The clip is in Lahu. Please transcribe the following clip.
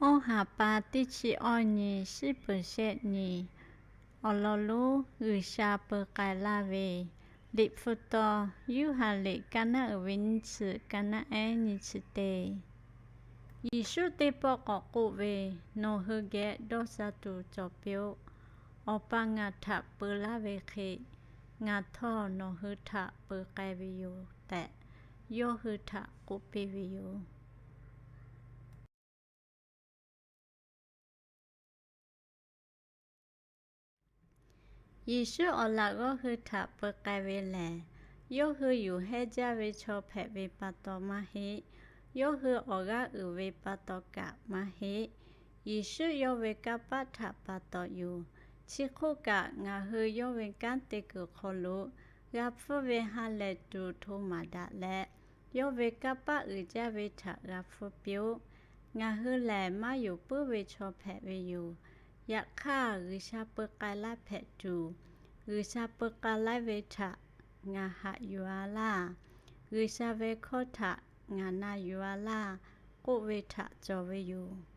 Awˇ ha pa teˇ chi awˇ nyi, shiˉ peuˬ shehˆ nyi. Awˬ lawn lonˉ G'uiˬsha peu k'ai laˇ ve, Liꞈ hpu taw Yoˇhanˬ liꞈ ka naˆ uiˍ ve nyiˇ chi, ka naˆ ehˉ nyiˇ chi teˇ. Yeˍsuˆ teˇ pawˆ k'awꞈ k'oˆ ve, Nawˬ hui geh dawˇ sha tuˬ cawˬ piˇ-oˆ. Awˬ pa ngaˬ htaꞈ peu laˇ ve hk'e, ngaˬ htawˇ nawˬ hui htaꞈ peu k'ai ve yoˬ tehꞈ, yawˇ hui htaꞈ k'oˆ piˇ ve yoˬ. Yeˍsuˆ awˬ laꞈ g'awˇ hui htaꞈ peu k'ai ve lehˬ, yawˇ hui yuˬ hehnˇ jaˇ ve chaw hpehꞈ ve pa taw maˇ heˆ. Yawˇ hui awˬ g'aˇ uiˍ ve pa taw kaꞈ maˇ heˆ. Yeˍsuˆ yawˇ ve kanˇ paˆ htaꞈ pa taw yoˬ. Chi hk'oˆ kaꞈ, ngaˬ hui yawˇ ve kanˉ te kuiˬ hk'aw lo g'a hpfuhˇ ve ha lehˬ tuˬ hto maˍ daꞈ leh, yawˇ ve kanˇ paˆ uiˍ jaˇ ve htaꞈ g'a hpfuhˇ piˇ-oˆ. Ngaˬ hui lehˬ, maˇ yonˍ puiˉ ve chaw hpehꞈ ve yoˬ. Yaꞈ hk'aˇ, G'uiˬsha peu k'ai laˇ hpehꞈ tuˬ, G'uiˬsha peu k'ai laˇ ve htaꞈ ngaˬ haꞈ yuˬ-a laˇ. G'uiˬsha ve hkawˇ htaꞈ ngaˬ na yuˬ-a laˇ, k'oˆ ve htaꞈ cawˬ ve yoˬ.